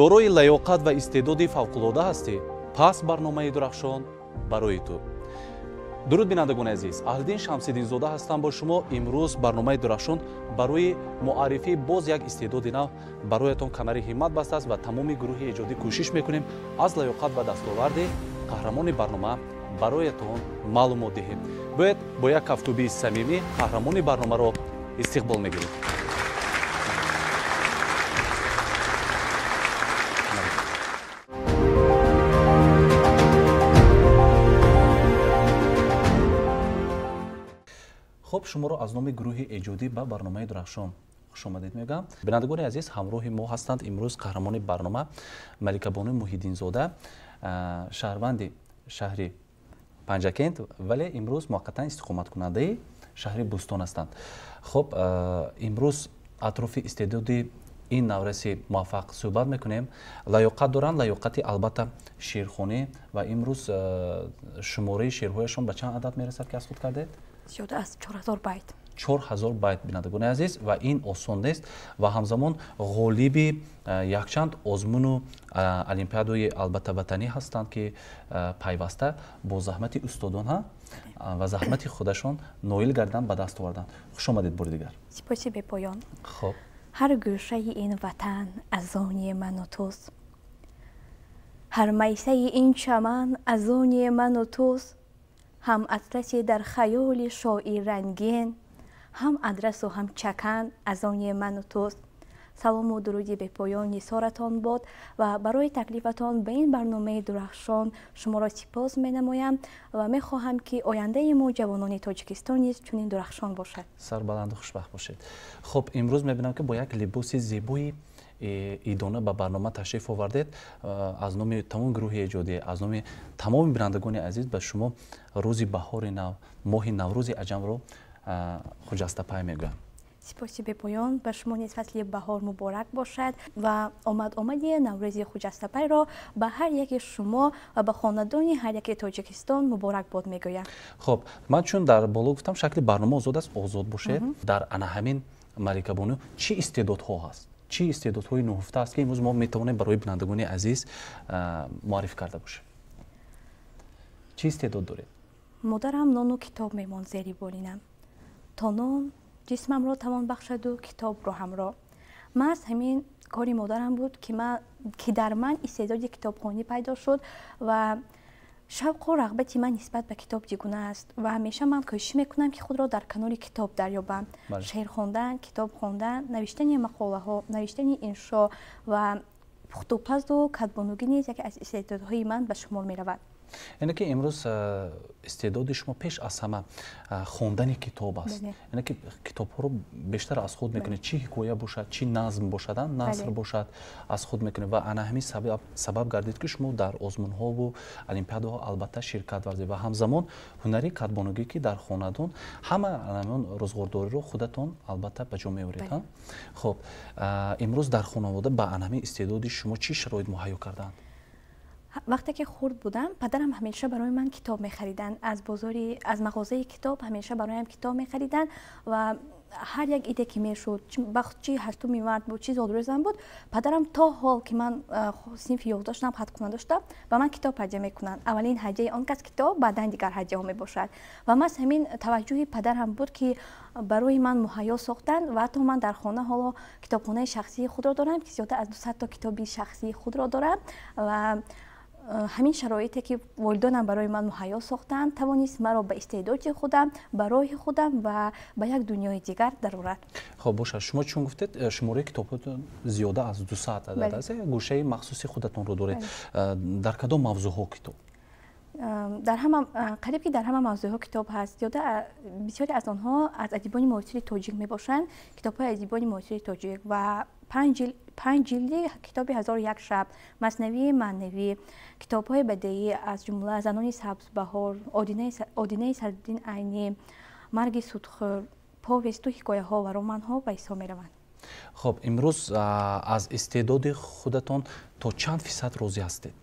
Дорои лаёқат ва истеъдоди фавқулода ҳастӣ? Пас барномаи Дурахшон барои ту. Дуруд, бинандагони азиз, Аҳлиддин Шамсиддинзода ҳастам бо шумо. Имрӯз барномаи Дурахшон барои муаррифии боз як истеъдоди нав бароятон камари ҳиммат бастааст ва тамоми гурӯҳи эҷодӣ кӯшиш мекунем аз лаёқат ва дастоварди қаҳрамони барнома бароятон маълумот диҳем. Бояд бо як кафкӯбии самимӣ қаҳрамони барномаро истиқбол мегирем. Хуб, шуморо аз номи гурӯҳи эҷодӣ ба барномаи Дурахшон хушомадед мегӯям. Бинандагони азиз, ҳамроҳи мо ҳастанд имрӯз қаҳрамони барнома Маликабону Муҳиддинзода, шаҳрванди шаҳри Панҷакент, вале имрӯз муваққатан истиқоматкунандаи шаҳри Бӯстон ҳастанд. Хуб, имрӯз атрофи истеъдоди ин навраси муваффақ суҳбат мекунем. Лаёқат доранд, лаёқати албатта шеърхонӣ, ва имрӯз шумораи шеърҳояшон ба чанд адад мерасад, ки аз худ кардед? Зиёда аз 4000 байт. 4000 байт, бинандагони азиз, ва ин осон нест. Ва ҳамзамон ғолиби якчанд озмуну олимпиадаи албатта ватанӣ ҳастанд, ки пайваста бо заҳмати устодон ва заҳмати худашон ноил гарданд, ба даст оварданд. Хуш омадед бори дигар. Сипоси бепоён. Хуб, ҳар гӯшаи ин ватан аз они ману туст, ҳар майсаи ин чаман аз они ману туст, ҳам атласе дар хаёли шоир рангин, ҳам адрасу ҳам чакан аз они ману туст. Салому дуруди бепоён нисоратон бод ва барои таклифатон ба ин барномаи Дурахшон шуморо сипос менамоям ва мехоҳам, ки ояндаи мо ҷавонони Тоҷикистон низ чунин дурахшон бошад. Сарбаланду хушбахт бошед. Хуб, имрӯз мебинам, ки бо як либоси зебои идона ба барнома ташриф овардед. Аз номи тамоми гурӯҳи эҷодӣ, аз номи тамоми бинандагони азиз ба шумо рӯзи баҳори нав, моҳи Наврӯзи аҷамро хуҷастапай мегӯям. Сипоси бепоён. Ба шумо низ фасли баҳор муборак бошад ва омад-омади Наврӯзи хуҷастапайро ба ҳар яке шумо ва ба хонадони ҳар яке Тоҷикистон муборакбод мегӯям. Хуб, ман чун дар боло гуфтам, шакли барнома озод аст, озод бошед. Дар ана ҳамин Маликабону чӣ истеъдодҳо ҳаст, чӣ истеъдодҳои нуҳуфта аст, ки имрӯз мо метавонем барои бинандагони азиз муаррифӣ карда бошем? Чӣ истеъдод доред? Модарам нону китоб мемонд зери болинам, то нон ҷисмамро тавон бахшаду китоб роҳамро. Маҳз ҳамин кори модарам буд, ки дар ман истеъдоди китобхонӣ пайдо шуд ва шавқу рағбати ман нисбат ба китоб чигуна аст ва ҳамеша ман кӯшиш мекунам, ки худро дар канори китоб дарёбам. Шеър хондан, китоб хондан, навиштани мақолаҳо, навиштани иншо ва пухтупазу кадбонугӣ низ яке аз истеъдодҳои ман ба шумор меравад. Яъне ки имрӯз истеъдоди шумо пеш аз ҳама хондани китоб аст, яъне ки китобҳоро бештар аз худ мекунед, чӣ ҳикоя бошад, чӣ назм бошад, наср бошад, аз худ мекунед, ва ана ҳамин сабаб гардид, ки шумо дар озмунҳову олимпиадаҳо албатта ширкат варзед ва ҳамзамон ҳунари кадбонугӣ, ки дар хонадон ҳама ҳамон рӯзғордориро худатон албатта ба ҷо меоред. Хуб, имрӯз дар хонавода ба ана ҳамин истеъдоди шумо чӣ шароит муҳайё карданд? Вақте ки хурд будам, падарам ҳамеша барои ман китоб мехариданд. Аз бозори, аз мағозаи китоб ҳамеша бароям китоб мехариданд ва ҳар як иде ки мешуд, чи 8-уми март буд, чи зодрӯзам буд, падарам то ҳол ки ман синфи 11 шудам, хатмкунанда доштам, ба ман китоб ҳадя мекунанд. Аввалин ҳадяи он кас китоб, баъдан дигар ҳадяҳо мебошад. Ва маҳз ҳамин таваҷҷӯҳи падарам буд, ки барои ман муҳайё сохтанд ва ҳатто ман дар хона ҳоло китобхонаи шахсии худро дорам, ки зиёда аз 200 то китоби шахсии худро дорам, ва ҳамин шароите ки волидонам барои ман муҳайё сохтанд, тавонист маро ба истеъдоди худам, ба роҳи худам ва ба як дунёи дигар дарорад. Хоб бошад, шумо чун гуфтед, шумораи китобҳотон зиёда аз 200 адад аст, гӯшаи махсуси худатонро доред. Дар кадом мавзӯъҳо китоб? Дар ҳама, қариб ки дар ҳама мавзӯъҳо китоб ҳаст. Зиёда бисёре аз онҳо аз адибони муосири тоҷик мебошанд, китобҳои адибони муосири тоҷик ва 5 ҷилди китоби 1001 шаб, маснавии маънавӣ, китобҳои бадеӣ, аз ҷумла занони сабзбаҳор, Одинаи Садриддин Айнӣ, марги судхӯр, повесту ҳикояҳо ва романҳо ба ҳисоб мераванд. Хуб, имрӯз аз истеъдоди худатон то чанд фисад розӣ ҳастед?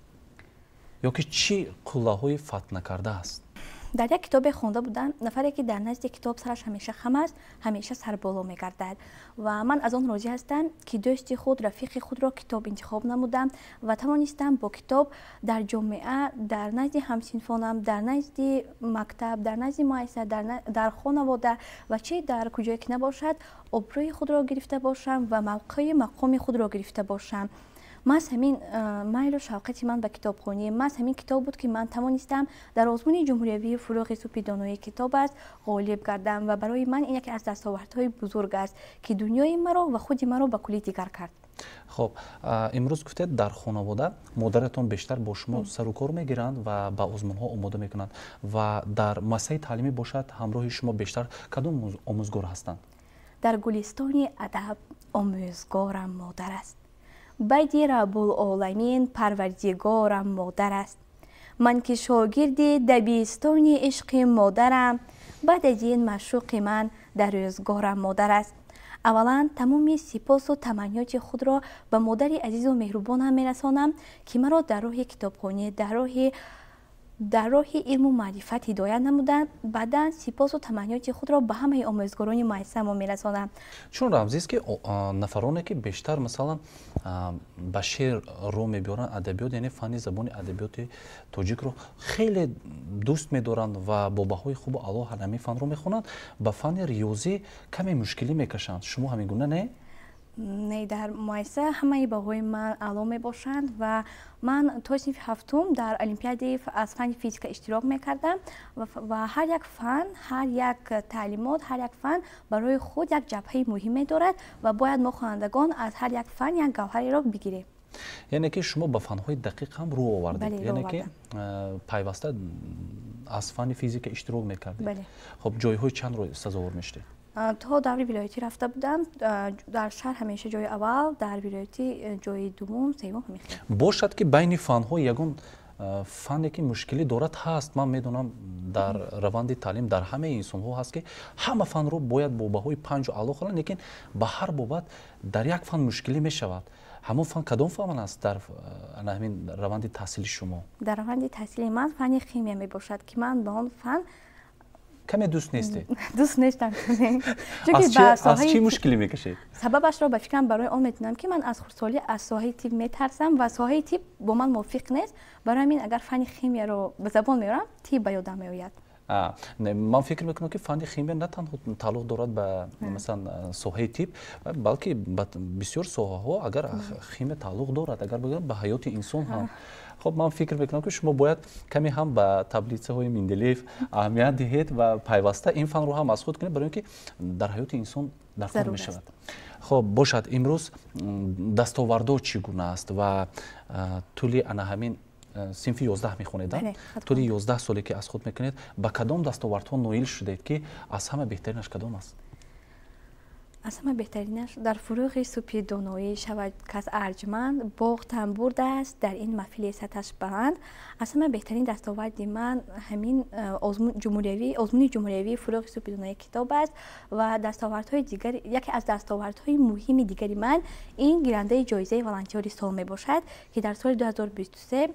Ё ки чӣ қуллаҳои фатҳ накарда аст? Дар як китобе хонда будам, нафаре ки дар назди китоб сараш ҳамеша хам аст, ҳамеша сарболо мегардад. Ва ман аз он розӣ ҳастам, ки дӯсти худ, рафиқи худро китоб интихоб намудам ва тавонистам бо китоб дар ҷомеа, дар назди ҳамсинфонам, дар назди мактаб, дар назди муассиса, дар хонавода ва чӣ дар куҷое ки набошад, обрӯи худро гирифта бошам ва мавқеи мақоми худро гирифта бошам. Маҳз ҳамин майлу шавқати ман ба китобхонӣ, маҳз ҳамин китоб буд, ки ман тавонистам дар озмуни ҷумҳуриявии «Фурӯғи субҳи донои китоб аст» ғолиб гардам ва барои ман ин яке аз дастовардҳои бузург аст, ки дунёи маро ва худи маро ба куллӣ дигар кард. Хоб, имрӯз гуфтед, дар хонавода модаратон бештар бо шумо сару кор мегиранд ва ба озмунҳо омода мекунанд ва дар муассисаи таълимӣ бошад, ҳамроҳи шумо бештар кадом омӯзгор ҳастанд? Дар гулистони адаб омӯзгорам модар аст, баъди Раббулоламин парвардигорам модар аст. Ман ки шогирди дабистони ишқи модарам, баъд аз ин маъшуқи ман дар рӯзгорам модар аст. Аввалан, тамоми сипосу таманниёти худро ба модари азизу меҳрубонам мерасонам, ки маро дар роҳи китобхонӣ, дар роҳи илму маърифат ҳидоят намуданд. Баъдан сипосу таманниёти худро ба ҳамаи омӯзгорони муассисамо мерасонам. Чун рамзист, ки нафароне ки бештар, масалан, ба шеър рӯ мебиёранд, адабиёт, яъне фанни забони адабиёти тоҷикро хеле дӯст медоранд ва бо баҳои хубу аъло ҳамин фанро мехонанд, ба фанни риёзӣ каме мушкилӣ мекашанд. Шумо ҳамин гуна не? Не, дар муассиса ҳамаи баҳои ман аъло мебошанд ва ман то синфи ҳафтум дар олимпиадаи аз фанни физика иштирок мекардам ва ҳар як фан, ҳар як таълимот, ҳар як фан барои худ як ҷабҳаи муҳиме дорад ва бояд мо, хонандагон, аз ҳар як фан як гавҳареро бигирем. Яъне ки шумо ба фанҳои дақиқ ҳам рӯ овардед, яъне ки пайваста аз фанни физика иштирок мекардед. Хоб, ҷойҳои чандро сазовор мешудед? То даври вилоятӣ рафта будам. Дар шаҳр ҳамеша ҷои аввал, дар вилоятӣ ҷои дуввум, севум, ҳамин хел. Бошад, ки байни фанҳо ягон фанне ки мушкилӣ дорад ҳаст. Ман медонам, дар раванди таълим дар ҳамаи инсонҳо ҳаст, ки ҳама фанро бояд бо баҳои панҷу аъло хонанд, лекин ба ҳар бобат дар як фан мушкилӣ мешавад. Ҳамон фан кадом фан аст дар ҳамин раванди таҳсили шумо? Дар раванди таҳсили ман фанни химия мебошад, ки ман ба он фан каме дӯст нестед. Дӯст нестам. Аз чӣ мушкилӣ мекашед? Сабабашро, ба фикрам, барои он медонам, ки ман аз хурдсолӣ аз соҳаи тиб метарсам ва соҳаи тиб бо ман мувофиқ нест. Барои ҳамин, агар фанни химияро ба забон меорам, тиб ба ёдам меояд. Ман фикр мекунам, ки фанни химия на танҳо тааллуқ дорад ба, масалан, соҳаи тиб, балки ба бисёр соҳаҳо агар химия тааллуқ дорад, агар бигӯям, ба ҳаёти инсон ҳам. Хоб, ман фикр мекунам, ки шумо бояд каме ҳам ба таблитсаҳои Менделеев аҳамият диҳед ва пайваста ин фанро ҳам аз худ кунед, барои ин ки дар ҳаёти инсон даркор мешавад. Хоб, бошад, имрӯз дастовардҳо чӣ гуна аст ва тӯли ана ҳамин синфи 11 мехонед, тӯли 11 соле ки аз худ мекунед, ба кадом дастовардҳо ноил шудед, ки аз ҳама беҳтаринаш кадом аст? Аз ҳама беҳтаринаш: дар фурӯғи субҳи доноӣ шавад кас арҷманд, боғ тамбурдааст дар ин маҳфили сатҳаш баланд. Аз ҳама беҳтарин дастоварди ман ҳамин озмуни ҷумҳуриявии «Фурӯғи субҳи доноии китоб аст». Ва дастовардҳои дигар, яке аз дастовардҳои муҳими дигари ман ин гирандаи ҷоизаи волонтёри сол мебошад, ки дар соли 2023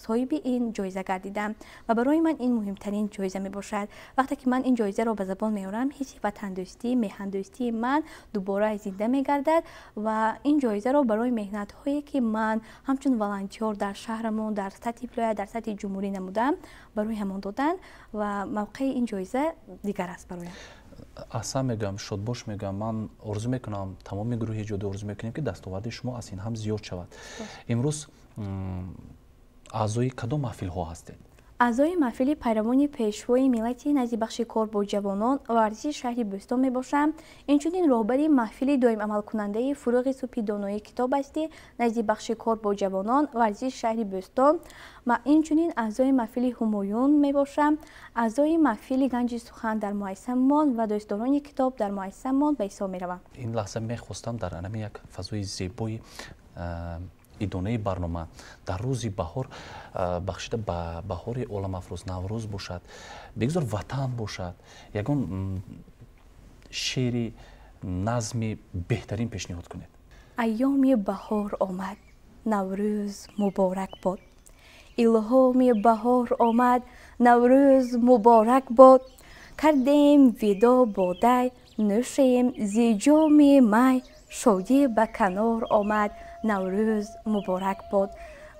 соҳиби ин ҷоиза гардидам ва барои ман ин муҳимтарин ҷоиза мебошад. Вақте ки ман ин ҷоизаро ба забон меорам, ҳисси ватандӯстӣ, меҳандӯстии ман дубора зинда мегардад ва ин ҷоизаро барои меҳнатҳое, ки ман ҳамчун волонтёр дар шаҳрамон, дар сатҳи вилоят, дар сатҳи ҷумҳурӣ намудам, барои ҳамон доданд ва мавқеи ин ҷоиза дигар аст бароям. Аҳсан мегӯям, шодбош мегӯям. Ман орзу мекунам, тамоми гурӯҳи эҷодӣ орзу мекунем, ки дастоварди шумо аз ин ҳам зиёд шавад. Имрӯз аъзои кадом маҳфилҳо ҳастед? Аъзои маҳфили пайравони пешвои миллати назди бахши кор бо ҷавонон ва варзиши шаҳри Бӯстон мебошам. Инчунин роҳбари маҳфили доимамалкунандаи «Фурӯғи субҳи доноии китоб астӣ» назди бахши кор бо ҷавонон варзиши шаҳри Бӯстон. Инчунин аъзои маҳфили Ҳумоюн мебошам, аъзои маҳфили Ганҷи сухан дар муассисамон ва дӯстдорони китоб дар муассисамон ба ҳисоб меравам. Ин лаҳза мехостам дар анами як фазои зебои идонаи барнома дар рӯзи баҳор, бахшида ба баҳори оламафрӯз, Наврӯз бошад, бигзор ватан бошад, ягон шеъри назми беҳтарин пешниҳод кунед. Айёми баҳор омад, Наврӯз муборак бод. Илҳоми баҳор омад, Наврӯз муборак бод. Кардем видо бодай, нӯшем зи ҷоми май, шодӣ ба канор омад, Наврӯз муборак бод.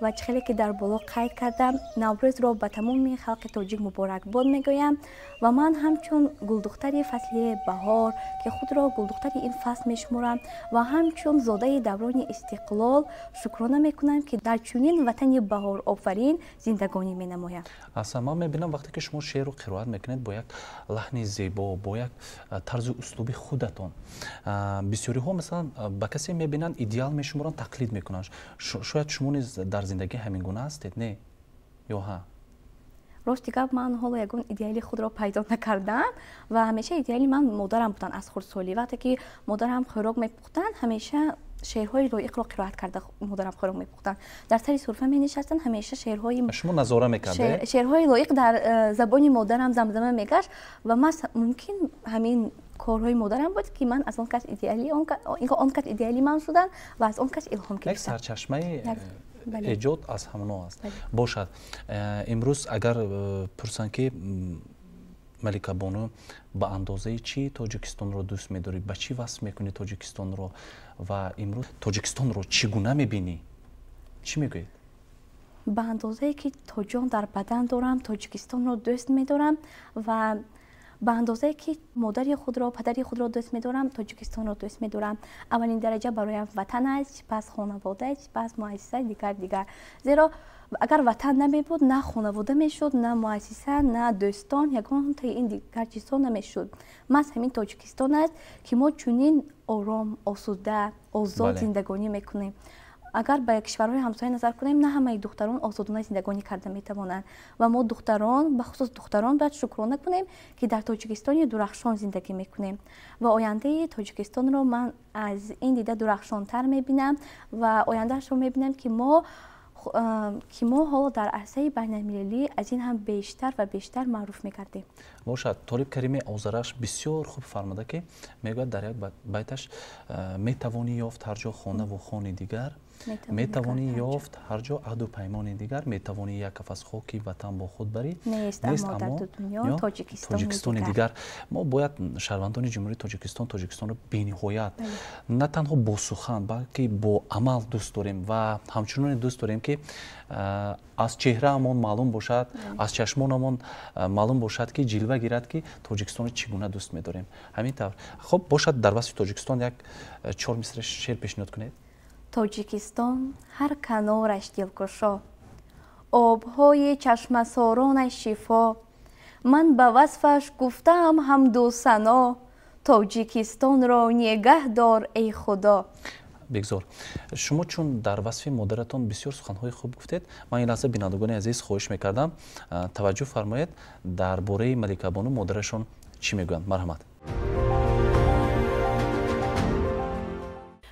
Ва чӣ хеле ки дар боло қайд кардам, Наврӯзро ба тамоми халқи тоҷик муборакбод мегӯям ва ман ҳамчун гулдухтари фасли баҳор, ки худро гулдухтари ин фасл мешуморам ва ҳамчун зодаи даврони истиқлол шукрона мекунам, ки дар чунин ватани баҳорофарин зиндагонӣ менамоям. Аслан ман мебинам, вақте ки шумо шеъру қироат мекунед бо як лаҳни зебо, бо як тарзу услуби худатон, бисёриҳо масалан ба касе мебинанд, идеал мешуморанд, тақлид мекунанд. Шояд шумо низ дар зиндагӣ ҳамин гуна ҳастед, не ё ҳа? Рости гап, ман ҳоло ягон идеали худро пайдо накардам ва ҳамеша идеали ман модарам буданд аз хурдсолӣ. Вақте ки модарам хӯрок мепухтанд, ҳамеша шеърҳои лоиқро қироат карда модарам хӯрок мепухтанд. Дар сари сурфа менишастанд, ҳамеша шеърҳои шумо назора мекардед? Шеърҳои лоиқ дар забони модарам замзама мегашт ва ман мумкин ҳамин корҳои модарам буд, ки ман аз он кас идеали, он кас идеали ман шуданд ва аз он кас илҳом гирифтам. Як сарчашмаи эҷод аз ҳамоно аст. Бошад, имрӯз агар пурсанд, ки Маликабону, ба андозаи чӣ Тоҷикистонро дӯст медорӣ, ба чӣ васф мекунӣ Тоҷикистонро ва имрӯз Тоҷикистонро чӣ гуна мебинӣ, чӣ мегӯед? Ба андозае ки то ҷон дар бадан дорам, Тоҷикистонро дӯст медорам ва ба андозае ки модари худро, падари худро дӯст медорам, Тоҷикистонро дӯст медорам. Аввалин дараҷа бароям ватан аст, сипас хонавода, сипас муассиса, дигар дигар. Зеро агар ватан намебуд, на хонавода мешуд, на муассиса, на дӯстон, ягонтаи ин дигар чизҳо намешуд. Маҳз ҳамин Тоҷикистон аст, ки мо чунин ором, осуда, озод зиндагонӣ мекунем. Агар ба кишварҳои ҳамсоя назар кунем, на ҳамаи духтарон озодона зиндагонӣ карда метавонанд ва мо духтарон, бахусус духтарон, бояд шукрона кунем, ки дар Тоҷикистони дурахшон зиндагӣ мекунем ва ояндаи Тоҷикистонро ман аз ин дида дурахшонтар мебинам ва ояндаашро мебинам, ки мо ҳоло дар арсаи байналмилалӣ аз ин ҳам бештар ва бештар маъруф мегардем. Бошад, Толиб Карими Озарахш бисёр хуб фармуда, ки мегӯяд дар як байташ: метавонӣ ёфт ҳар ҷо хонаву хони дигар, метавонӣ ёфт ҳар ҷо аҳду паймони дигар, метавонӣ як қафас хоки ватан бо худ барӣ, нест аммо Тоҷикистони дигар. Мо бояд, шаҳрвандони Ҷумҳурии Тоҷикистон, Тоҷикистонро бениҳоят на танҳо бо сухан, балки бо амал дӯст дорем ва ҳамчуноне дӯст дорем, ки аз чеҳраамон маълум бошад, аз чашмонамон маълум бошад, ки ҷилва гирад, ки Тоҷикистонро чӣ гуна дӯст медорем. Ҳамин тавр. Хуб бошад, дар васфи Тоҷикистон як чор мисра шеър пешниҳод кунед. Тоҷикистон ҳар канораш дилкушо, обҳои чашмасоронаш шифо. Ман ба васфаш гуфтаам ҳамду сано, Тоҷикистонро нигаҳ дор, эй Худо. Бигзор. Шумо чун дар васфи модаратон бисёр суханҳои хуб гуфтед, ман ин лаҳза, бинандагони азиз, хоҳиш мекардам, таваҷҷӯҳ фармоед, дар бораи Маликабону модарашон чӣ мегӯянд. Марҳамат.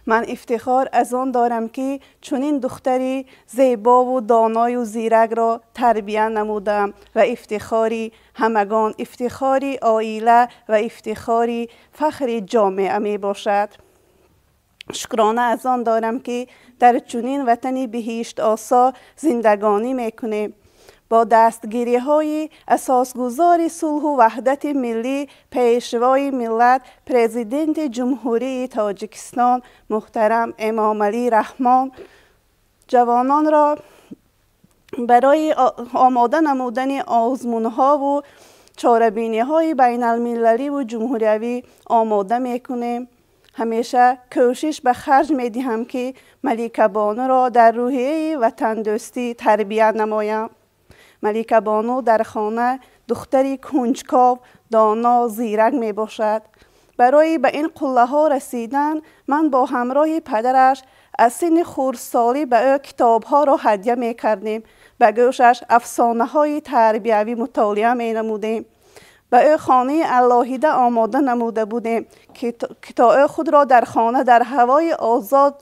Ман ифтихор аз он дорам, ки чунин духтари зебову доною зиракро тарбия намудам ва ифтихори ҳамагон, ифтихори оила ва ифтихори фахри ҷомеа мебошад. Шукрона аз он дорам, ки дар чунин ватани биҳиштосо зиндагонӣ мекунем. Бо дастгириҳои асосгузори сулҳу ваҳдати миллӣ, Пешвои миллат, Президенти Ҷумҳурии Тоҷикистон муҳтарам Эмомалӣ Раҳмон ҷавононро барои омода намудани озмунҳову чорабиниҳои байналмилаливу ҷумҳуриявӣ омода мекунем. Ҳамеша кӯшиш ба харҷ медиҳам, ки Маликабонуро дар рӯҳияи ватандӯстӣ тарбия намоям. Маликабону дар хона духтари кунҷков, доно, зирак мебошад. Барои ба ин қуллаҳо расидан ман бо ҳамроҳи падараш аз синни хурдсолӣ ба ӯ китобҳоро ҳадя мекардем, ба гӯшаш афсонаҳои тарбиявӣ мутолиа менамудем, ба ӯ хонаи алоҳида омода намуда будем, ки то ӯ худро дар хона дар ҳавои озод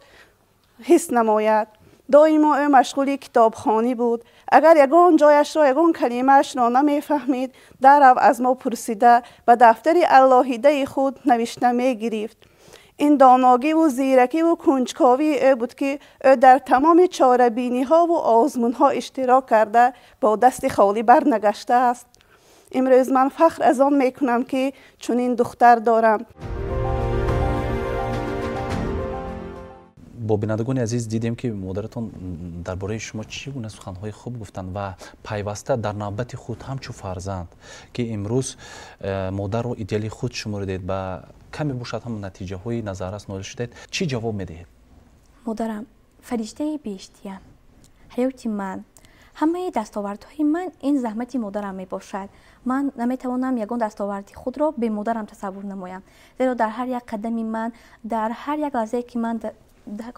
ҳис намояд. Доимо ӯ машғули китобхонӣ буд. Агар ягон ҷояшро, ягон калимаашро намефаҳмид, дарав аз мо пурсида, ба дафтари алоҳидаи худ навишта мегирифт. Ин доногиву зиракиву кунҷковии ӯ буд, ки ӯ дар тамоми чорабиниҳову озмунҳо иштирок карда, бо дасти холӣ барнагаштааст. Имрӯз ман фахр аз он мекунам, ки чунин духтар дорам. Бо бинандагони азиз дидем, ки модаратон дар бораи шумо чӣ гуна суханҳои хуб гуфтанд ва пайваста дар навбати худ ҳамчун фарзанд, ки имрӯз модарро идеали худ шуморидед, ба каме бошад ҳам натиҷаҳои назаррас ноил шудед, чӣ ҷавоб медиҳед? Модарам фариштаи беҳиштиям, ҳаёти ман, ҳамаи дастовардҳои ман ин заҳмати модарам мебошад. Ман наметавонам ягон дастоварди худро бе модарам тасаввур намоям, зеро дар ҳар як қадами ман, дар ҳар як лаҳзае, ки ман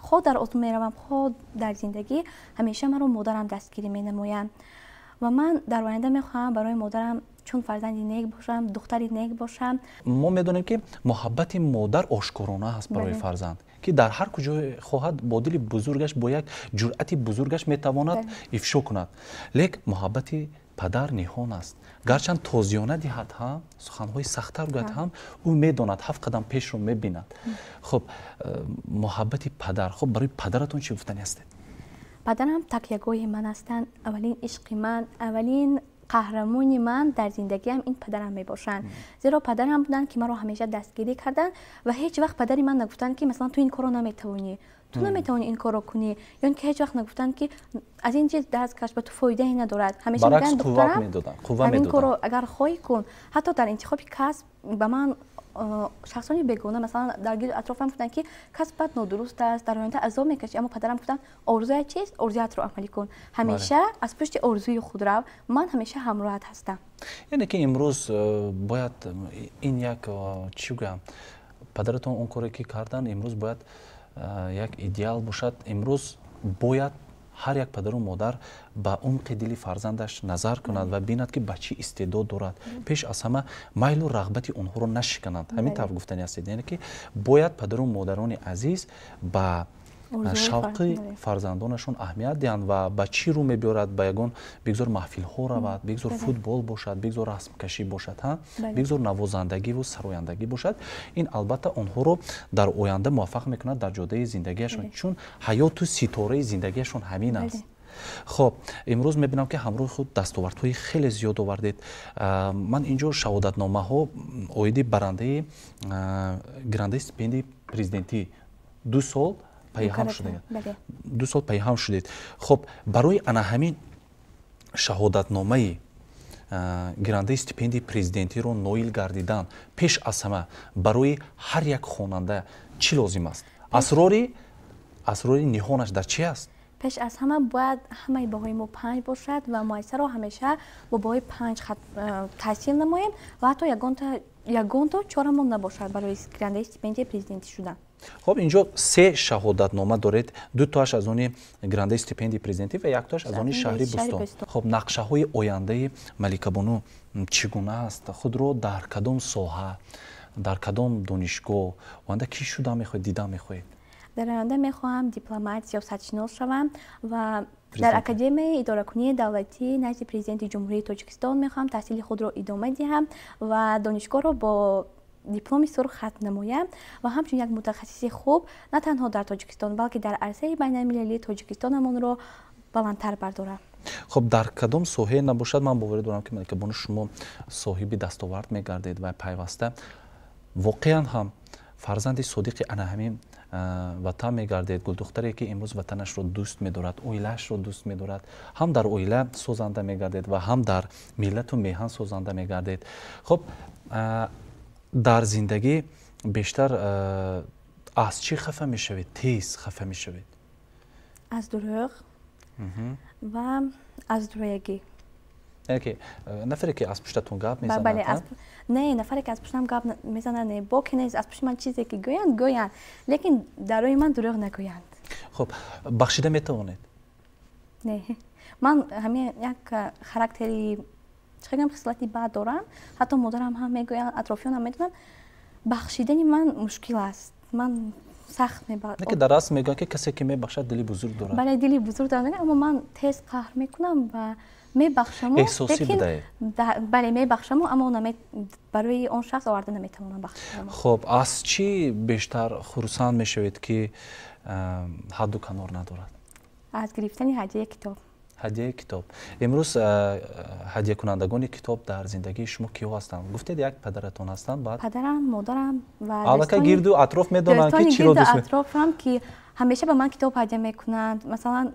хоҳ дар озмун меравам, хоҳ дар зиндагӣ, ҳамеша маро модарам дастгирӣ менамоянд. Ва ман дар оянда мехоҳам барои модарам чун фарзанди нек бошам, духтари нек бошам. Мо медонем, ки муҳаббати модар ошкорона аст барои фарзанд, ки дар ҳар куҷо хоҳад бо дили бузургаш, бо як ҷуръати бузургаш метавонад ифшо кунад. Лек муҳаббати падар ниҳон аст. Гарчанд тозиёна диҳад ҳам, суханҳои сахттар гӯяд ҳам, ӯ медонад, ҳафт қадам пешро мебинад. Хуб, муҳаббати падар, хуб, барои падаратон чӣ гуфтани ҳастед? Падарам такягоҳи ман ҳастанд, аввалин ишқи ман, аввалин қаҳрамони ман дар зиндагиам ин падарам мебошанд. Зеро падарам буданд, ки маро ҳамеша дастгирӣ карданд ва ҳеҷ вақт падари ман нагуфтанд, ки масалан ту ин корро наметавонӣ, ту наметавонӣ ин корро кунӣ, ё ин ки ҳеҷ вақт нагуфтанд, ки аз ин чиз даст каш, ба ту фоидае надорад. Ҳамеша мегӯянд: духтарам, ҳамин корро агар хоҳӣ, кун. Ҳатто дар интихоби касб ба ман шахсони бегона, масалан, дар гирду атрофам гуфтанд, ки касбат нодуруст аст, дар оянда азоб мекашӣ. Аммо падарам гуфтанд: орзуят чист, орзуятро амалӣ кун, ҳамеша аз пушти орзуи худ рав, ман ҳамеша ҳамроҳат ҳастам. Яъне ки имрӯз бояд ин як, чӣ гӯям, падаратон он коре ки карданд, имрӯз бояд як идеал бошад. Имрӯз бояд ҳар як падару модар ба умқи дили фарзандаш назар кунад ва бинад, ки ба чӣ истеъдод дорад. Пеш аз ҳама майлу рағбати онҳоро нашикананд. Ҳамин тавр гуфтани ҳастед, яъне ки бояд падару модарони азиз ба шавқи фарзандонашон аҳамият диҳанд ва ба чӣ рӯ мебиёрад, ба ягон бигзор маҳфилҳо равад, бигзор футбол бошад, бигзор расмкашӣ бошад, бигзор навозандагиву сарояндагӣ бошад. Ин албатта онҳоро дар оянда муваффақ мекунад дар ҷодаи зиндагиашон, чун ҳаёту ситораи зиндагиашон ҳамин аст. Хоб, имрӯз мебинам, ки ҳамроҳи худ дастовардҳои хеле зиёд овардед. Ман инҷо шаҳодатномаҳо оиди барандаи гирандаи стипендияи президентӣ 2 сол пайҳам шудед, 2 сол пайҳам шудед. Хоб, барои ана ҳамин шаҳодатномаи гирандаи стипендияи президентиро ноил гардидан пеш аз ҳама барои ҳар як хонанда чӣ лозим аст? Асрори ниҳонаш дар чӣ аст? Пеш аз ҳама бояд ҳамаи баҳои мо 5 бошад ва муассисаро ҳамеша бо баҳои 5 таҳсил намоем ва ҳатто ягонто чорамон набошад барои гирандаи стипендияи президентӣ шудан. Хоб, инҷо се шаҳодатнома доред: ду тоаш аз они гирандаи стипендияи президентӣ ва яктоаш аз они шаҳри Бӯстон. Хоб, нақшаҳои ояндаи Маликабону чӣ гуна аст? Худро дар кадом соҳа, дар кадом донишгоҳ, оянда кӣ шуда мехоҳед, дида мехоҳед? Дар оянда мехоҳам дипломат, сиёсатшинос шавам ва дар Академияи идоракунии давлатӣ назди Президенти Ҷумҳурии Тоҷикистон мехоҳам таҳсили худро идома диҳам ва донишгоҳро бо дипломи сурх хатм намоям ва ҳамчун як мутахассиси хуб на танҳо дар Тоҷикистон, балки дар арсаи байналмилалии Тоҷикистонамонро баландтар бардорам. Хуб, дар кадом соҳае набошад, ман боварӣ дорам, ки Маликабону шумо соҳиби дастовард мегардед ва пайваста воқеан ҳам фарзанди содиқи ана ҳамин ватан мегардед. Гулдухтаре, ки имрӯз ватанашро дӯст медорад, оилаашро дӯст медорад, ҳам дар оила созанда мегардед ва ҳам дар миллату меҳан созанда мегардед. Хуб, дар зиндагӣ бештар аз чӣ хафа мешавед, тез хафа мешавед? Аз дурӯғ ва аз дурӯягӣ. Яъне ки нафаре, ки аз пуштатон гап мезанад? Не, нафаре, ки аз пуштам гап мезанад, не, боке нест. Аз пушти ман чизе ки гӯянд, гӯянд, лекин дар рӯи ман дурӯғ нагӯянд. Хуб, бахшида метавонед? Не, ман ҳамин як характери, чӣ гӯям, хислати бад дорам. Ҳатто модарам ҳам мегӯянд, атрофиёнам медонанд, бахшидани ман мушкил аст. Ман сахт ки дар асл мегӯянд, ки касе, ки мебахшад, дили бузург дорад. Бале, дили бузург дорад, аммо ман тез қаҳр мекунам ва Мебахшаму, эҳсосӣ будаед? Бале, мебахшаму, аммо барои он шахс оварда наметавонам бахшишам. Хуб, аз чӣ бештар хурсанд мешавед, ки ҳадду канор надорад? Аз гирифтани ҳадияи китоб. Ҳадияи китоб. Имрӯз ҳадиякунандагони китоб дар зиндагии шумо киҳо ҳастанд? Гуфтед, як падаратон ҳастанд, баъд? Падарам, модарам ва аллакай гирду атроф медонанд, ки чиро дӯст атрофам, ки ҳамеша ба ман китоб ҳадия мекунанд. Масалан,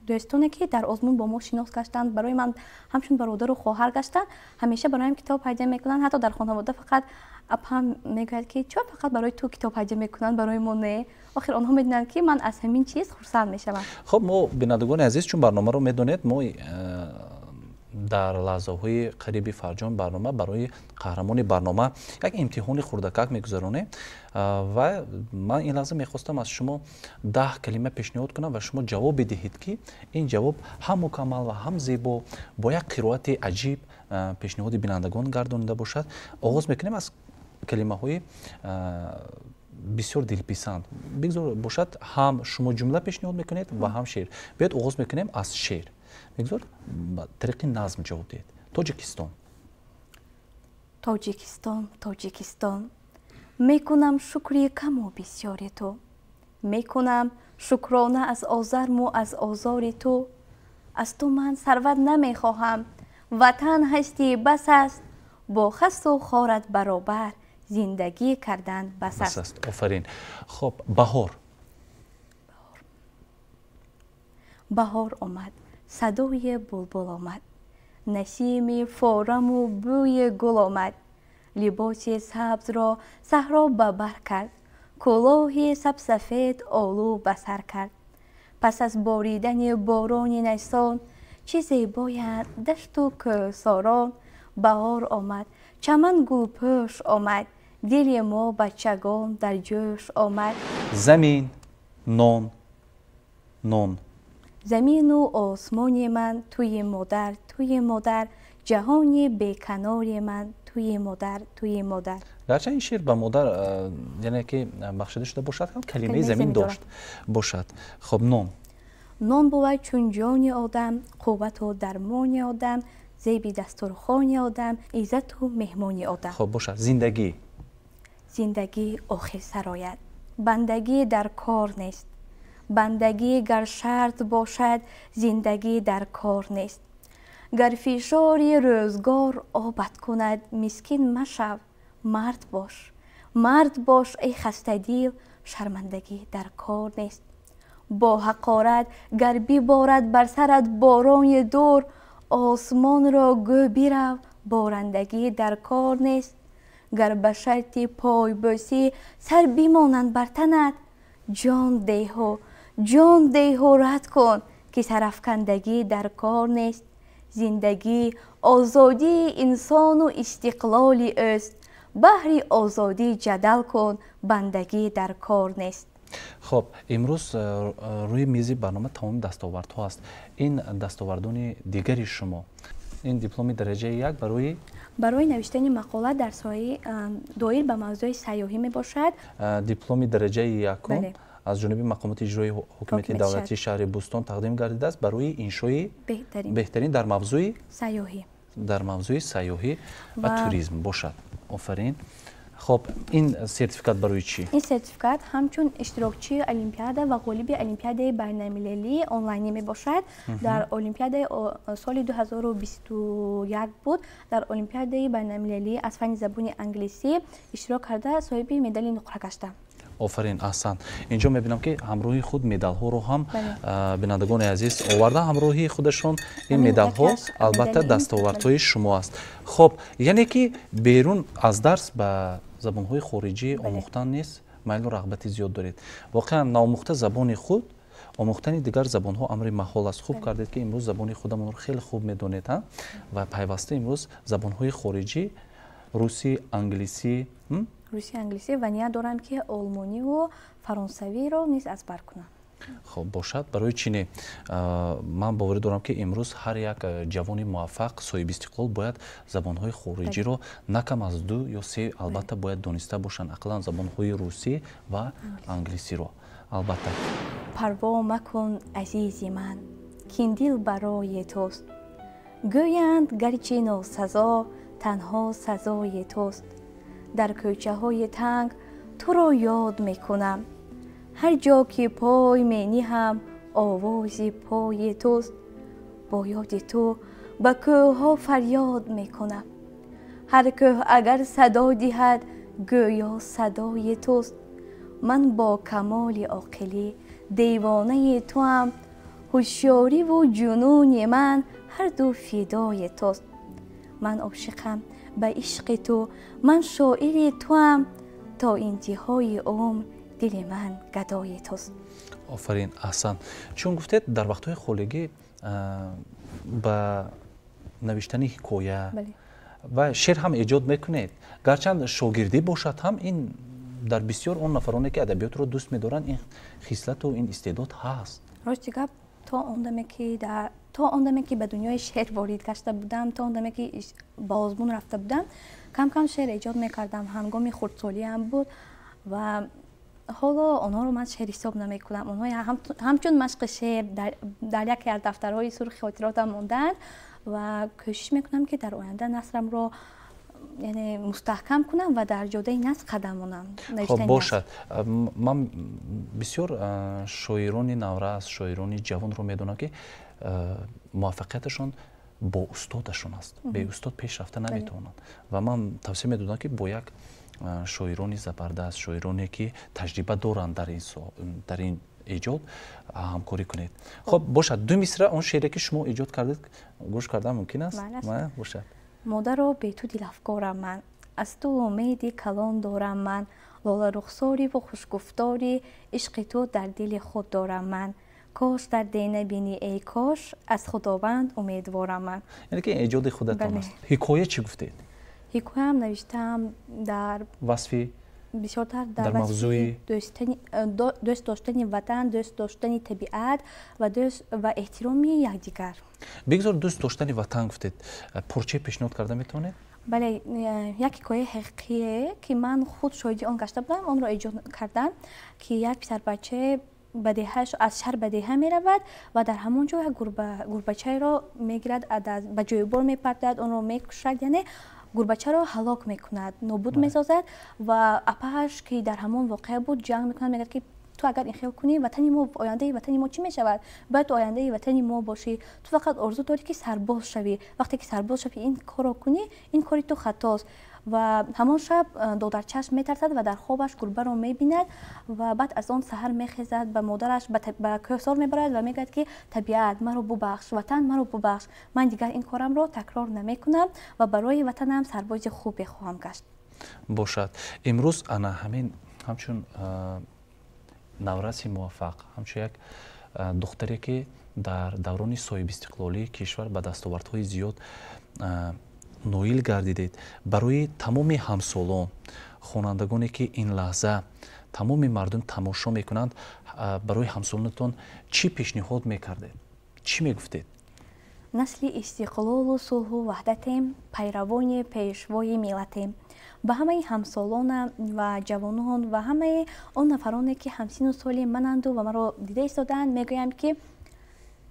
дӯстоне, ки дар озмун бо мо шинос гаштанд, барои ман ҳамчун бародару хоҳар гаштанд, ҳамеша бароям китоб ҳадия мекунанд. Ҳатто дар хонавода фақат апам мегӯяд, ки чаро фақат барои ту китоб ҳадия мекунанд, барои мо не? Охир онҳо медонанд, ки ман аз ҳамин чиз хурсанд мешавам. Хуб, мо, бинандагони азиз, чун барномаро медонед, мо дар лаҳзаҳои қариби фарҷоми барнома барои қаҳрамони барнома як имтиҳони хурдакак мегузаронем ва ман ин лаҳза мехостам аз шумо 10 калима пешниҳод кунам ва шумо ҷавоб бидиҳед, ки ин ҷавоб ҳам мукаммал ва ҳам зебо, бо як қироати аҷиб пешниҳоди бинандагон гардонида бошад. Оғоз мекунем аз калимаҳои бисёр дилписанд. Бигзор бошад, ҳам шумо ҷумла пешниҳод мекунед ва ҳам шеър. Биёед, оғоз мекунем аз шеър. Бигзор ба тариқи назм ҷавоб диҳед. Тоҷикистон. Тоҷикистон, Тоҷикистон, мекунам шукри каму бисёри ту, мекунам шукрона аз озарму аз озори ту. Аз ту ман сарват намехоҳам, ватан ҳастӣ, бас аст. Бо хасту хорат баробар зиндагӣ кардан бас аст. Офарин. Хуб, баҳор. Баҳор омад, садои булбул омад, насими фораму бӯи гул омад. Либоси сабзро саҳро ба бар кард, кӯлоҳи сабсафед олу ба сар кард. Пас аз боридани борони найсон, чӣ зебоянд дашту кӯҳсорон. Баҳор омад, чаман гулпӯш омад, дили мо бачагон дар ҷӯш омад. Замин, нон, нон. Замину осмони ман туи модар, туи модар, ҷаҳони беканори ман туи модар, туи модар. Гарчанд ин шеър ба модар, яъне ки бахшида шуда бошад ҳам, калимаи замин дошт бошад. Хуб, нон. Нон бувад чун ҷони одам, қуввату дармони одам, зеби дастурхони одам, иззату меҳмони одам. Хуб, бошад. Зиндагӣ. Зиндагӣ охир сарояд, бандагӣ дар кор нест. Бандагӣ гар шарт бошад, зиндагӣ дар кор нест. Гар фишори рӯзгор обат кунад, мискин машав, мард бош. Мард бош, эй хастадил, шармандагӣ дар кор нест. Бо ҳақорат гар биборад бар сарат борони дур, осмонро гӯ бирав, борандагӣ дар кор нест. Гар ба шарти пойбӯсӣ сар бимонанд бар танат, ҷон деҳу, ҷон деҳу рад кун, ки сарафкандагӣ дар кор нест. Зиндагӣ озодии инсону истиқлоли ӯст, баҳри озодӣ ҷадал кун, бандагӣ дар кор нест. Хуб, имрӯз рӯи мизи барнома тамоми дастовардҳо аст. Ин дастовардони дигари шумо, ин дипломи дараҷаи як барои навиштани мақола дар соҳаи доир ба мавзӯи сайёҳӣ мебошад. Дипломи дараҷаи якум аз ҷониби мақомоти иҷроии ҳукумати давлатии шаҳри Бӯстон тақдим гардидааст барои иншои беҳтарин дар мавзӯи сайёҳӣ, дар мавзӯи сайёҳӣ ва туризм бошад. Офарин. Хуб, ин сертификат барои чӣ? Ин сертификат ҳамчун иштирокчии олимпиада ва ғолиби олимпиадаи байналмилалии онлайнӣ мебошад. Дар олимпиадаи соли 2021 буд, дар олимпиадаи байналмилалӣ аз фанни забони англисӣ иштирок карда, соҳиби медали нуқра гаштам. Офарин, аҳсан. Инҷо мебинам, ки ҳамроҳи худ медалҳоро ҳам бинандагони азиз оварда ҳамроҳи худашон. Ин медалҳо албатта дастовардҳои шумо аст. Хуб, яъне ки берун аз дарс ба забонҳои хориҷӣ омӯхтан низ майлу рағбати зиёд доред. Воқеан, наомӯхта забони худ, омӯхтани дигар забонҳо амри маҳол аст. Хуб кардед, ки имрӯз забони худамонро хеле хуб медонед ва пайваста имрӯз забонҳои хориҷӣ, русӣ, англисӣ. Русӣ, англисӣ ва ният дорам, ки олмониву фаронсавиро низ аз бар кунам. Хуб бошад, барои чӣ не? Ман боварӣ дорам, ки имрӯз ҳар як ҷавони муваффақ, соҳибистиқлол бояд забонҳои хориҷиро на кам аз ду ё се албатта бояд дониста бошанд, ақаллан забонҳои русӣ ва англисиро албатта. Парво макун, азизи ман, кин дил барои туст. Гӯянд гарчи носазо, танҳо сазои туст. Дар кӯчаҳои танг туро ёд мекунам. Ҳар ҷо ки пой мениҳам, овози пои туст. Бо ёди ту ба кӯҳҳо фарёд мекунам. Ҳар кӯҳ агар садо диҳад, гӯё садои туст. Ман бо камоли оқилӣ девонаи туам. Ҳушёриву ҷунуни ман ҳарду фидои туст. Ман ошиқам ба ишқи ту, ман шоири туам. То интиҳои умр дили ман гадои туст. Офарин, аҳсан. Чун гуфтед, дар вақтҳои холигӣ ба навиштани ҳикоя ва шеър ҳам эҷод мекунед. Гарчанд шогирдӣ бошад ҳам, ин дар бисёр он нафароне ки адабиётро дӯст медоранд, ин хислату ин истеъдод ҳаст. Рости гап, то он даме ки ба дунёи шеър ворид гашта будам, то он даме ки ба озмун рафта будам, кам кам шеър эҷод мекардам. Ҳангоми хурдсолиам буд ва ҳоло онҳоро ман шеър ҳисоб намекунам. Онҳо ҳамчун машқи шеър дар яке аз дафтарҳои сурхи хотиротам мондаанд ва кӯшиш мекунам, ки дар оянда насрамро, яъне, мустаҳкам кунам ва дар ҷодаи наср қадам монам. Хоб, бошад. Ман бисёр шоирони наврас, шоирони ҷавонро медонам, ки муваффақияташон бо устодашон аст. Бе устод пеш рафта наметавонанд ва ман тавсия медодам, ки бо як шоирони забардаст, шоироне ки таҷриба доранд дар ин эҷод, ҳамкорӣ кунед. Хоб, бошад, ду мисра он шеъре ки шумо эҷод кардед, гӯш кардан мумкин аст? Бошад. Модаро, бе ту дилафкорам ман, аз ту умеди калон дорам ман. Лоларухсориву хушгуфторӣ, ишқи ту дар дили худ дорам ман. Кош дарде набинӣ, эй кош, аз Худованд умедворам ман. Яъне ки эҷоди худатон аст. Ҳикоя чӣ гуфтед? Ҳикояам навиштаам дар васфи бисёртар дар мавзӯи дӯст доштани ватан, дӯст доштани табиат ва эҳтироми якдигар. Бигзор, дӯст доштани ватан гуфтед, порчае пешниҳод карда метавонед? Бале, як ҳикояи ҳақиқие, ки ман худ шоҳиди он гашта будам, онро эҷод кардам, ки як писарбачае ба деҳаш, аз шаҳр ба деҳа меравад ва дар ҳамон ҷо як гурбачаеро мегирад, ба ҷойбор мепартояд, онро мекушад, яъне гурбачаро ҳалок мекунад, нобуд месозад. Ва апааш, ки дар ҳамон воқеа буд, ҷанг мекунад, мегӯяд, ки ту агар ин хел кунӣ, ватани мо, ояндаи ватани мо чӣ мешавад? Бояд ту ояндаи ватани мо бошӣ. Ту фақат орзу дорӣ, ки сарбоз шавӣ. Вақте ки сарбоз шавӣ, ин корро кунӣ, ин кори ту хатост. Ва ҳамон шаб додарчааш метарсад ва дар хобаш гурбаро мебинад. Ва баъд аз он саҳар мехезад, ба модараш ба кӯҳсор мебарад ва мегӯяд, ки табиат, маро бубахш, ватан, маро бубахш, ман дигар ин корамро такрор намекунам ва барои ватанам сарбози хубе хоҳам гашт. Бошад. Имрӯз ана ҳамин ҳамчун навраси муваффақ, ҳамчун як духтаре, ки дар даврони соҳибистиқлолии кишвар ба дастовардҳои зиёд ноил гардидед, барои тамоми ҳамсолон, хонандагоне, ки ин лаҳза тамоми мардум тамошо мекунанд, барои ҳамсолонатон чӣ пешниҳод мекардед, чӣ мегуфтед? Насли истиқлолу сулҳу ваҳдатем, пайравони пешвои миллатем. Ба ҳамаи ҳамсолонам ва ҷавонон ва ҳамаи он нафароне, ки ҳамсину соли мананду ва маро дида истодаанд, мегӯям, ки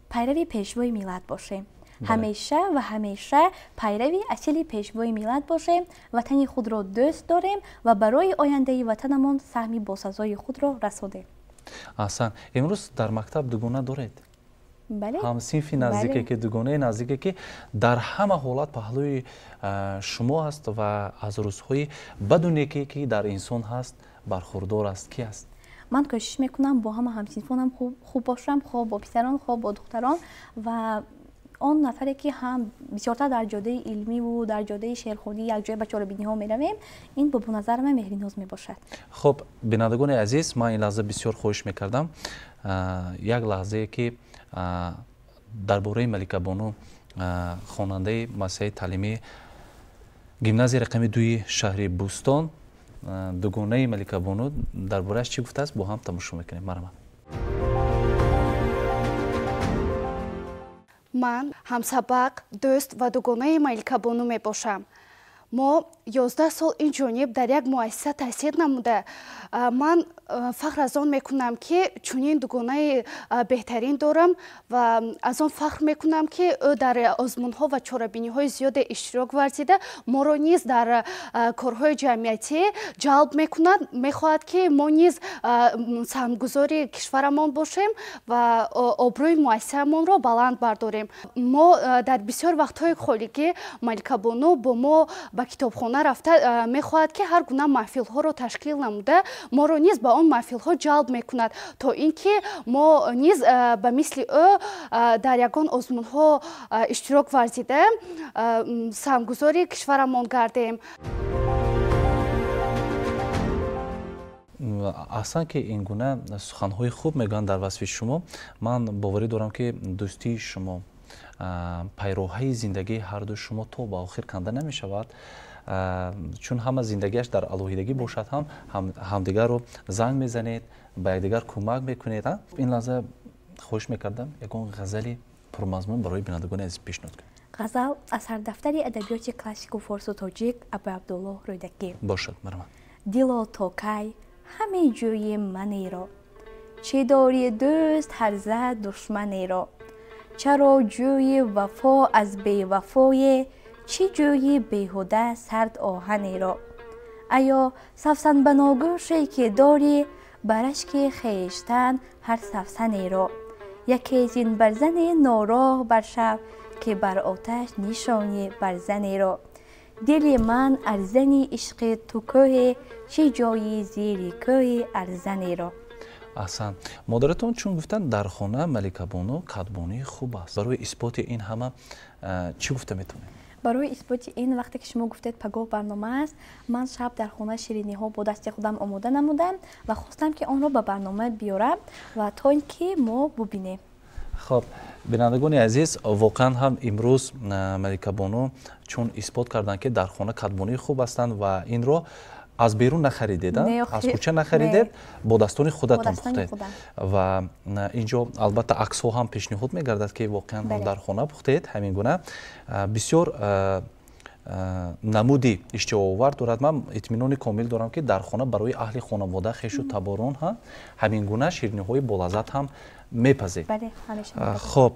пайрави пешвои миллат бошем, ҳамеша ва ҳамеша пайрави асили пешвои миллат бошем, ватани худро дӯст дорем ва барои ояндаи ватанамон саҳми босазои худро расонем. Аҳсан. Имрӯз дар мактаб дугона доред? Бале. Ҳамсинфи наздике, ки дугонаи наздике, ки дар ҳама ҳолат паҳлӯи шумо аст ва аз рӯзҳои баду неке, ки дар инсон ҳаст, бархурдор аст, ки аст? Ман кӯшиш мекунам бо ҳама ҳамсинфонам хуб бошам, хоҳ бо писарон, хоҳ бо духтарон. Ва он нафаре, ки ҳам бисёртар дар ҷодаи илмиву дар ҷодаи шеърхонӣ якҷоя ба чорабиниҳо меравем, ин Бобоназарова Меҳриноз мебошад. Хуб, бинандагони азиз, ман ин лаҳза бисёр хоҳиш мекардам, як лаҳзае, ки дар бораи Маликабону, хонандаи муассисаи таълимии гимназияи рақами дуи шаҳри Бӯстон, дугонаи Маликабону дар борааш чӣ гуфтааст, бо ҳам тамошо мекунем. Марҳамат. Ман ҳамсабақ, дӯст ва дугонаи Маликабону мебошам. Мо 11 сол ин ҷониб дар як муассиса таҳсил намуда, ман фахр аз он мекунам, ки чунин дугонаи беҳтарин дорам ва аз он фахр мекунам, ки ӯ дар озмунҳо ва чорабиниҳои зиёде иштирок варзида, моро низ дар корҳои ҷамъиятӣ ҷалб мекунад. Мехоҳад, ки мо низ саҳмгузори кишварамон бошем ва обрӯи муассисаамонро баланд бардорем. Мо дар бисёр вақтҳои холигӣ Маликабону бо мо ба китобхона рафта, мехоҳад, ки ҳар гуна маҳфилҳоро ташкил намуда, моро низ ба он маҳфилҳо ҷалб мекунад, то ин ки мо низ ба мисли ӯ дар ягон озмунҳо иштирок варзида, саҳмгузори кишварамон гардем. Аҳсан, ки ин гуна суханҳои хуб мегӯянд дар васфи шумо. Ман боварӣ дорам, ки дӯстии шумо, пайроҳаи зиндагии ҳарду шумо то ба охир канда намешавад, чун ҳама зиндагиаш дар алоҳидагӣ бошад ҳам, ҳамдигарро занг мезанед, ба якдигар кӯмак мекунед. Ин лаҳза хоҳиш мекардам, ягон ғазали пурмазмун барои бинандагони азиз пешниҳод кунед. Ғазал аз сардафтари адабиёти классику форсу тоҷик Абуабдуллоҳ Рӯдакӣ. Бошад, марҳамат. Дило, то кай ҳаме ҷӯи манеро, чӣ дорӣ дӯст ҳарза душманеро, чаро ҷӯи вафо аз бевафое, чӣ ҷӯи беҳуда сард оҳанеро? Аё савсанбаногӯше ки дорӣ, ба рашки хештан ҳар савсанеро, яке зин барзани нороҳ баршав, ки бар оташ нишонӣ барзанеро. Дили ман арзани ишқи ту кӯҳе, чӣ ҷои зери кӯҳи арзанеро. Аҳсан. Модаратон чун гуфтанд, дар хона Маликабону кадбонии хуб аст, барои исботи ин ҳама чӣ гуфта метавонед? Барои исботи ин, вақте ки шумо гуфтед, пагоҳ барнома аст, ман шаб дар хона шириниҳо бо дасти худам омода намудам ва хостам, ки онро ба барнома биёрам ва то ин ки мо бубинем. Хоб, бинандагони азиз, воқеан ҳам имрӯз Маликабону чун исбот карданд, ки дар хона кадбонии хуб ҳастанд ва инро аз берун нахаридед, аз кӯча нахаридед, бо дастони худатон пухтед. Ва ин ҷо албатта аксҳо ҳам пешниҳод мегардад, ки воқеан ҳам дар хона пухтед. Ҳамин гуна бисёр намуди иштиҳоовар дорад. Ман итминони комил дорам, ки дар хона барои аҳли хонавода, хешу таборон ҳам ҳамин гуна шириниҳои болаззат ҳам мепазед. Хоб,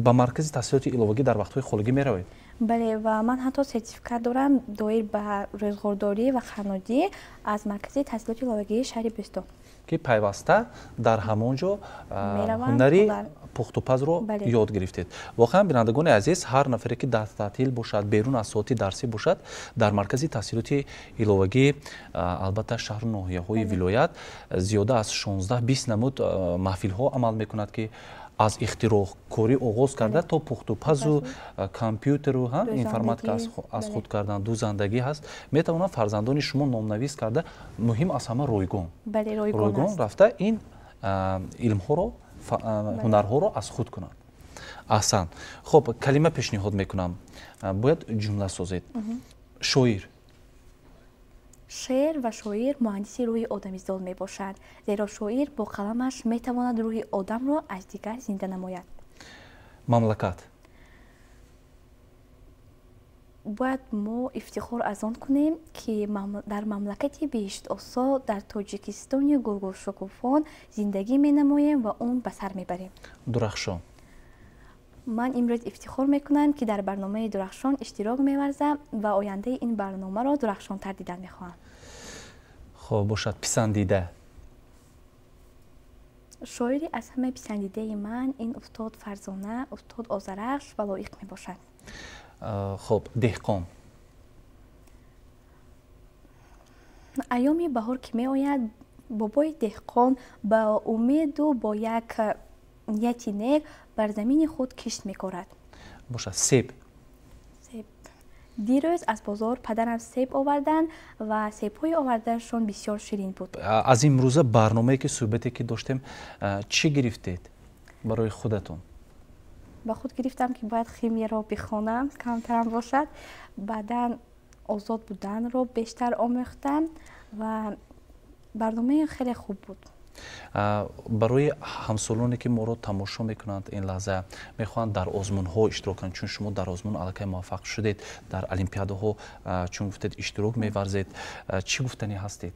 ба маркази таҳсилоти иловагӣ дар вақтҳои холигӣ меравед? Бале, ва ман ҳатто сертификат дорам доир ба рӯзғордорӣ ва қаннодӣ аз маркази таҳсилоти иловагии шаҳри Бӯстон, ки пайваста дар ҳамон ҷо ҳунари пухтупазро ёд гирифтед. Воқеан, бинандагони азиз, ҳар нафаре ки дар таътил бошад, берун аз соати дарсӣ бошад, дар маркази таҳсилоти иловагӣ, албатта, шаҳру ноҳияҳои вилоят зиёда аз 16-20 намуд маҳфилҳо амал мекунад, ки аз ихтироъкорӣ оғоз карда то пухтупазу, компютеру, информатика аз худ кардан, дӯзандагӣ ҳаст. Метавонанд фарзандони шумо номнавис карда, муҳим аз ҳама ройгон ройгон рафта, ин илмҳоро, ҳунарҳоро аз худ кунанд. Аҳсан. Хуб, калима пешниҳод мекунам, бояд ҷумла созед. Шоир. Шеър ва шоир муҳандиси рӯҳи одамизод мебошад, зеро шоир бо қаламаш метавонад рӯҳи одамро аз дигар зинда намояд. Мамлакат. Бояд мо ифтихор аз он кунем, ки дар мамлакати беҳиштосо, дар Тоҷикистони гулгулшукуфон зиндагӣ менамоем ва он ба сар мебарем. Дурахшон. Ман имрӯз ифтихор мекунам, ки дар барномаи Дурахшон иштирок меварзам ва ояндаи ин барномаро дурахшонтар дидан мехоҳам. Хоб, бошад. Писандида. Шоири аз ҳама писандидаи ман ин устод Фарзона, устод Озарахш ва Лоиқ мебошад. Хоб, деҳқон. Айёми баҳор ки меояд, бобои деҳқон ба умеду бо як нияти нек бар замини худ кишт мекорад. Бошад. Себ. Себ. Дирӯз аз бозор падарам себ оварданд ва себҳои овардаашон бисёр ширин буд. Аз имрӯза барномае ки, суҳбате ки доштем, чӣ гирифтед барои худатон? Ба худ гирифтам, ки бояд химияро бихонам, камтарам бошад. Баъдан озод буданро бештар омӯхтам ва барномаи хеле хуб буд. Барои ҳамсолоне ки моро тамошо мекунанд, ин лаҳза мехоҳанд дар озмунҳо иштирок кунанд, чун шумо дар озмун аллакай муваффақ шудед, дар олимпиадаҳо, чун гуфтед, иштирок меварзед, чӣ гуфтанӣ ҳастед?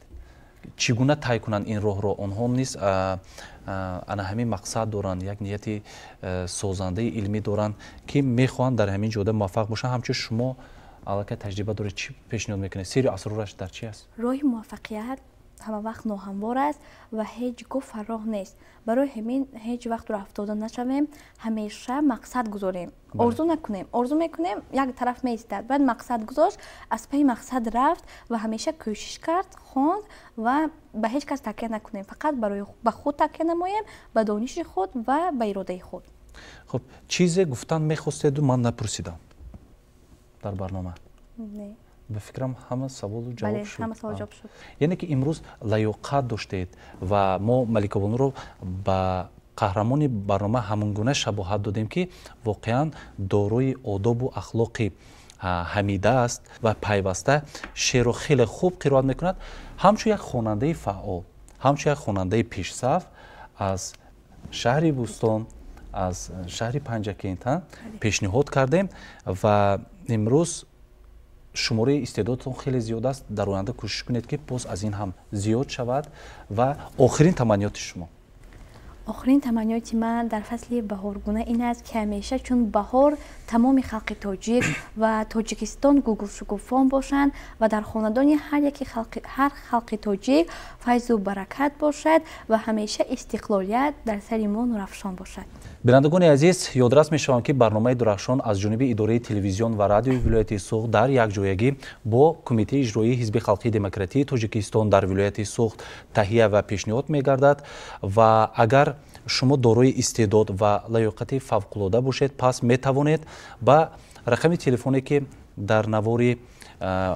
Чӣ гуна тай кунанд ин роҳро? Онҳо низ ана ҳамин мақсад доранд, як нияти созандаи илмӣ доранд, ки мехоҳанд дар ҳамин ҷода муваффақ бошанд. Ҳамчун шумо аллакай таҷриба доред, чӣ пешниҳод мекунед? Сирри асрораш дар чи аст? Роҳи муваффақият ҳама вақт ноҳамвор аст ва ҳеҷ гоҳ фарроҳ нест. Барои ҳамин ҳеҷ вақт роҳафтода нашавем, ҳамеша мақсад гузорем, орзу накунем. Орзу мекунем, як тараф меистад, баъд мақсад гузошт, аз пайи мақсад рафт ва ҳамеша кӯшиш кард, хонд ва ба ҳеҷ кас такя накунем, фақат ба худ такя намоем, ба дониши худ ва ба иродаи худ. Хуб, чизе гуфтан мехостеду ман напурсидам дар барнома? Не. Ба фикрам, ҳама саволу ҷавоб шуд. Ҳама савол ҷавоб шуд. Яъне ки имрӯз лаёқат доштед ва мо Маликабонуро ба қаҳрамони барнома ҳамон гуна шабоҳат додем, ки воқеан дорои одобу ахлоқи ҳамида аст ва пайваста шеърро хеле хуб қироат мекунад. Ҳамчун як хонандаи фаъол, ҳамчун як хонандаи пешсаф аз шаҳри Бӯстон, аз шаҳри Панҷакент пешниҳод кардем ва имрӯз шумораи истеъдодтон хеле зиёд аст. Дар оянда кӯшиш кунед, ки боз аз ин ҳам зиёд шавад. Ва охирин таманниёти шумо? Охирин таманниёти ман дар фасли баҳоргуна ин аст, ки ҳамеша чун баҳор тамоми халқи тоҷик ва Тоҷикистон гулгулшукуфон бошанд ва дар хонадони ҳар яки ҳар халқи тоҷик файзу баракат бошад ва ҳамеша истиқлолият дар сари мо нурафшон бошад. Бинандагони азиз, ёдрас мешавам, ки барномаи Дурахшон аз ҷониби идораи телевизион ва радиои вилояти Суғд дар якҷоягӣ бо Кумитаи иҷроии Ҳизби халқии демократии Тоҷикистон дар вилояти Суғд таҳия ва пешниҳод мегардад. Ва агар шумо дорои истеъдод ва лаёқати фавқулода бошед, пас метавонед ба рақами телефоне, ки дар навори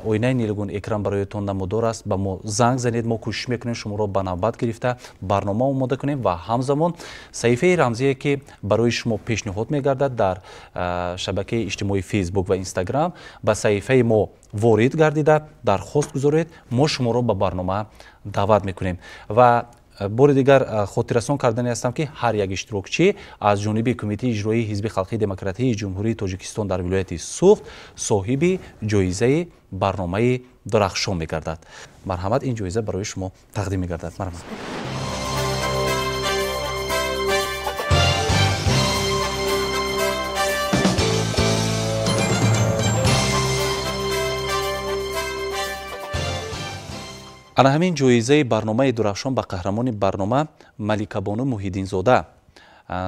оинаи нилгун экран бароятон намудор аст, ба мо занг занед. Мо кӯшиш мекунем шуморо ба навбат гирифта барнома омода кунем ва ҳамзамон саҳифаи рамзие, ки барои шумо пешниҳод мегардад дар шабакаи иҷтимоии Фейсбук ва Инстаграм, ба саҳифаи мо ворид гардида дархост гузоред. Мо шуморо ба барнома даъват мекунем. Ва бори дигар хотиррасон кардани ҳастам, ки ҳар як иштирокчӣ аз ҷониби Кумитаи иҷроии Ҳизби халқии демократии Ҷумҳурии Тоҷикистон дар вилояти Суғд соҳиби ҷоизаи барномаи Дурахшон мегардад. Марҳамат, ин ҷоиза барои шумо тақдим мегардад. Марҳамат. Ана ҳамин ҷоизаи барномаи Дурахшон ба қаҳрамони барнома Маликабону Муҳиддинзода,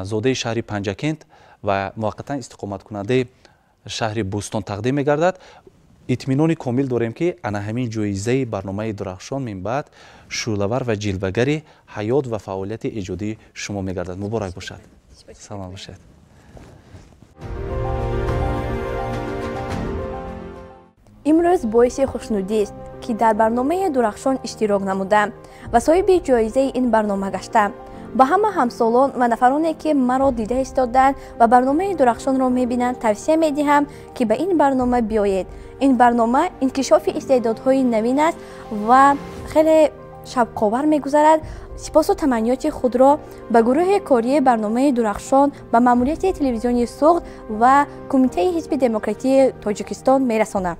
зодаи шаҳри Панҷакент ва муваққатан истиқоматкунандаи шаҳри Бӯстон, тақдим мегардад. Итминони комил дорем, ки ана ҳамин ҷоизаи барномаи Дурахшон минбаъд шӯълавар ва ҷилвагари ҳаёт ва фаъолияти эҷодии шумо мегардад. Муборак бошад, саломат бошед. Имрӯз боиси хушнудист, ки дар барномаи Дурахшон иштирок намудам ва соҳиби ҷоизаи ин барнома гаштам. Ба ҳама ҳамсолон ва нафароне, ки маро дида истоданд ва барномаи Дурахшонро мебинанд, тавсия медиҳам, ки ба ин барнома биёед. Ин барнома инкишофи истеъдодҳои навин аст ва хеле шавқовар мегузарад. Сипосу таманниёти худро ба гурӯҳи кории барномаи Дурахшон, ба маъмурияти телевизиони Суғд ва Кумитаи ҳизби демократии Тоҷикистон мерасонам.